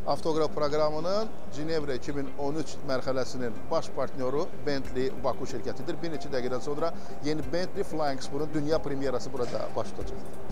Avtoqraf proqramının Cenevre 2013 mərhələsinin baş partnyoru Bentley Baku şirkətidir. Bir neçə dəqiqədən sonra yeni Bentley Flying Spur'un dünya premyerası burada baş tutacaq.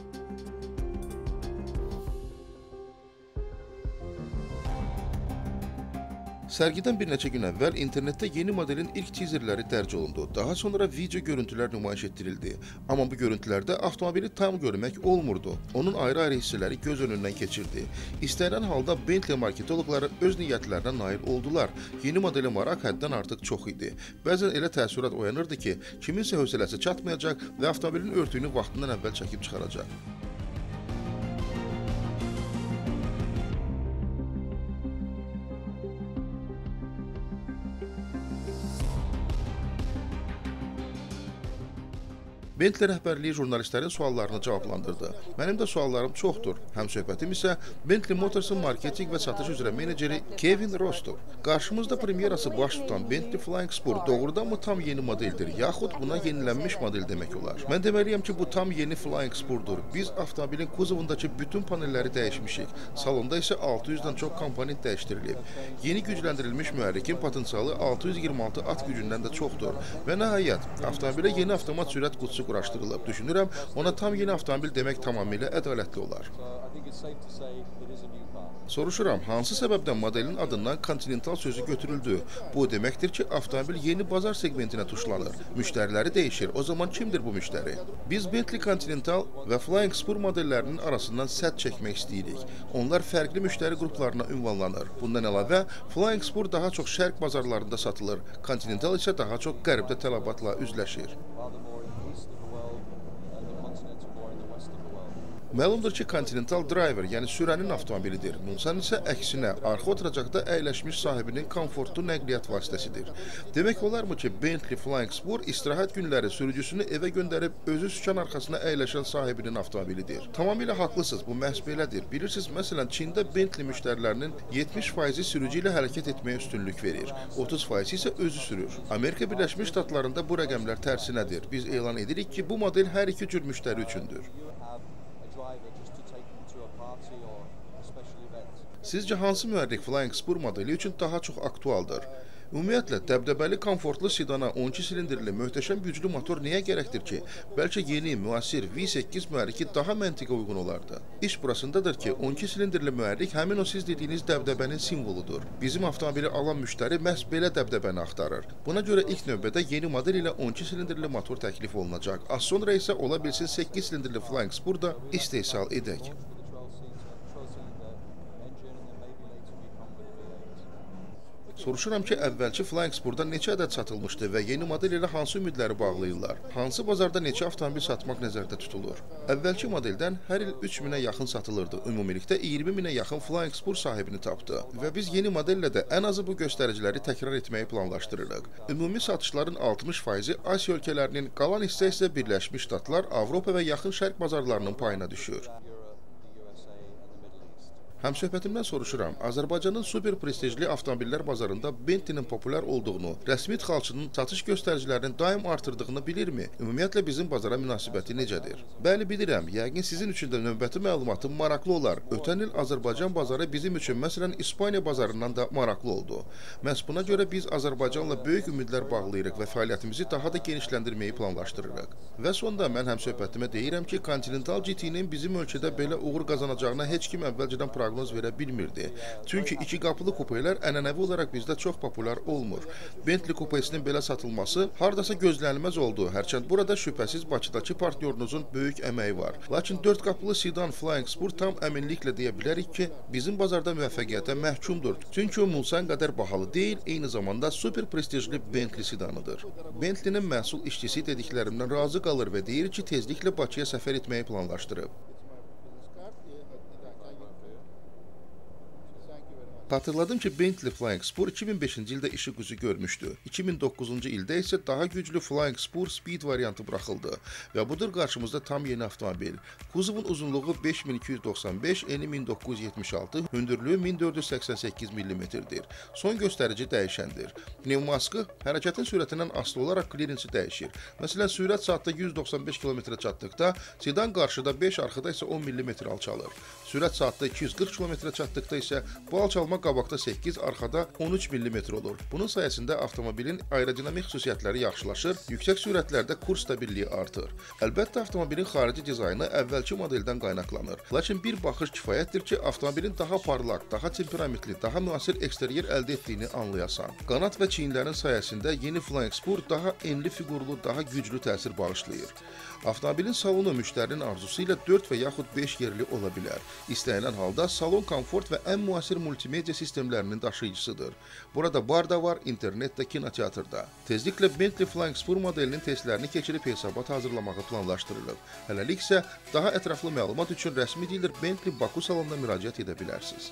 Sərgidən bir neçə gün əvvəl internetdə yeni modelin ilk tizerləri dərc olundu. Daha sonra video görüntülər nümayiş etdirildi. Amma bu görüntülərdə avtomobili tam görmək olmurdu. Onun ayrı-ayrı hissələri göz önündən keçirdi. İstənilən halda Bentley marketoloqları öz niyyətlərinə nail oldular. Yeni modelə maraq həddən artıq çox idi. Bəzən elə təəssürat oyanırdı ki, kiminsə hövsələsi çatmayacaq və avtomobilin örtüyünü vaxtından əvvəl çəkib çıxaracaq. Bentley rəhbərliyi jurnalistlərin suallarını cavablandırdı. Mənim də suallarım çoxdur. Həmsöhbətim isə Bentley Motors'un marketinq və satış üzrə meneceri Kevin Rostov. Qarşımızda premyerası baş tutan Bentley Flying Spur doğrudanmı tam yeni modeldir, yaxud buna yenilənmiş model demək olar? Mən deməliyəm ki, bu tam yeni Flying Spur'dur. Biz avtomobilin kuzovundakı bütün panelləri dəyişmişik. Salonda isə 600-dən çox komponent dəyişdirilib. Yeni gücləndirilmiş mühərrikin potensialı 626 at gücündən də çoxdur. Və nəhayət, avtomobilə yeni avtomat sürət qutusu quraşdırılıb. Düşünürəm, ona tam yeni avtomobil demək tamamilə ədalətli olar. Soruşuram, hansı səbəbdən modelin adından Continental sözü götürüldü? Bu deməkdir ki, avtomobil yeni bazar segmentinə tuşlanır. Müştəriləri dəyişir. O zaman kimdir bu müştəri? Biz Bentley Continental və Flying Spur modellərinin arasından sədd çəkmək istəyirik. Onlar fərqli müştəri qruplarına ünvanlanır. Bundan əlavə, Flying Spur daha çox şərq bazarlarında satılır. Continental isə daha çox qərbdə tələbatla üzləşir. Məlumdur ki, Continental Driver, yəni sürənin avtomobilidir. Mulsanne isə əksinə, arxa oturacaqda əyləşmiş sahibinin komfortlu nəqliyyat vasitəsidir. Demək olarmı ki, Bentley Flying Spur istirahət günləri sürücüsünü evə göndərib özü sükan arxasına əyləşən sahibinin avtomobilidir. Tamamilə haqlısınız, bu məhz belədir. Bilirsiniz, məsələn, Çində Bentley müştərilərinin 70%-i sürücü ilə hərəkət etməyə üstünlük verir, 30% isə özü sürür. Amerika Birləşmiş Ştatlarında bu rəqəmlər tərsinədir. Biz elan edirik ki, bu model hər iki cür müştəri üçündür. Sizcə hansı mühərrik Flying Spur modeli üçün daha çox aktualdır? Ümumiyyətlə, dəbdəbəli, komfortlu sedana 12 silindirli, möhtəşəm güclü motor niyə gərəkdir ki? Bəlkə yeni, müasir V8 mühərriki daha məntiqə uyğun olardı. İş burasındadır ki, 12 silindirli mühərrik həmin o siz dediyiniz dəbdəbənin simvoludur. Bizim avtomobili alan müştəri məhz belə dəbdəbəni axtarır. Buna görə ilk növbədə yeni model ilə 12 silindirli motor təklif olunacaq. Az sonra isə ola bilsin 8 silindirli Flying Spur da istehsal edək. Soruşuram ki, əvvəlki Flying Spur'da neçə ədəd satılmışdı və yeni model ilə hansı ümidləri bağlayırlar? Hansı bazarda neçə avtomobil satmaq nəzərdə tutulur? Əvvəlki modeldən hər il 3000-ə yaxın satılırdı. Ümumilikdə 20.000-ə yaxın Flying Spur sahibini tapdı və biz yeni modellə də ən azı bu göstəriciləri təkrar etməyi planlaşdırırıq. Ümumi satışların 60%-i Asiya ölkələrinin, qalan hissə isə Birləşmiş Ştatlar, Avropa və Yaxın Şərq bazarlarının payına düşür. Həmsöhbətimdən soruşuram, Azərbaycanın super prestijli avtomobillər bazarında Bentley-nin populyar olduğunu, rəsmi idxalçının satış göstəricilərinin daim artırdığını bilirmi? Ümumiyyətlə, bizim bazara münasibəti necədir? Bəli, bilirəm. Yəqin sizin üçün də növbəti məlumatım maraqlı olar. Ötən il Azərbaycan bazarı bizim üçün, məsələn, İspaniya bazarından da maraqlı oldu. Məhz buna görə biz Azərbaycanla böyük ümidlər bağlayırıq və fəaliyyətimizi daha da genişləndirməyi planlaşdırırıq. Və sonda mən həmsöhbətimə deyirəm ki, Continental GT-nin bizim ölkədə belə uğur qazanacağına heç kim əvvəlcədən proqnoz verə bilmirdi. Çünki iki qapılı kupelər ənənəvi olaraq bizdə çox populyar olmur. Bentley kupesinin belə satılması hardasa gözlənilməz oldu. Hərçənd burada şübhəsiz Bakıdakı partnyorunuzun böyük əməyi var. Lakin dörd qapılı sedan Flying Spur tam əminliklə deyə bilərik ki, bizim bazarda müvəffəqiyyətə məhkumdur. Çünki o Mulsanne qədər bahalı deyil, eyni zamanda super prestijli Bentley sedanıdır. Bentley-nin məhsul işçisi dediklərimdən razı qalır və deyir ki, tezliklə Bakıya səfər etməyi planlaşdırıb. Xatırladım ki, Bentley Flying Spur 2005-ci ildə işıq üzü görmüşdü. 2009-cu ildə isə daha güclü Flying Spur Speed variantı buraxıldı və budur qarşımızda tam yeni avtomobil. Kuzovun uzunluğu 5295, eni 1976, hündürlüyü 1488 mm-dir. Son göstərici dəyişəndir. Pnevmaskı hərəkətin sürətindən asılı olaraq klirensi dəyişir. Məsələn, sürət saatda 195 km çatdıqda sedan qarşıda 5, arxada isə 10 mm alçalır. Sürət saatda 240 km-ə çatdıqda isə bu alçalma qabaqda 8, arxada 13 mm olur. Bunun sayəsində avtomobilin aerodinamik xüsusiyyətləri yaxşılaşır, yüksək sürətlərdə kurs stabilliyi artır. Əlbəttə, avtomobilin xarici dizaynı əvvəlki modeldən qaynaqlanır. Lakin bir baxış kifayətdir ki, avtomobilin daha parlaq, daha temperamentli, daha müasir eksteryer əldə etdiyini anlayasan. Qanad və çiyinlərin sayəsində yeni Flying Spur daha enli fiqurlu, daha güclü təsir bağışlayır. Avtomobilin salonu müştərinin arzusu ilə 4 və yaxud 5 yerli ola bilər. İstənilən halda salon komfort və ən müasir multimedia sistemlərinin daşıyıcısıdır. Burada bar da var, internet də, kinoteatr da. Tezliklə Bentley Flying Spur modelinin testlərini keçirib hesabat hazırlamağı planlaşdırılır. Hələlik isə daha ətraflı məlumat üçün rəsmi dealer Bentley Baku salonuna müraciət edə bilərsiniz.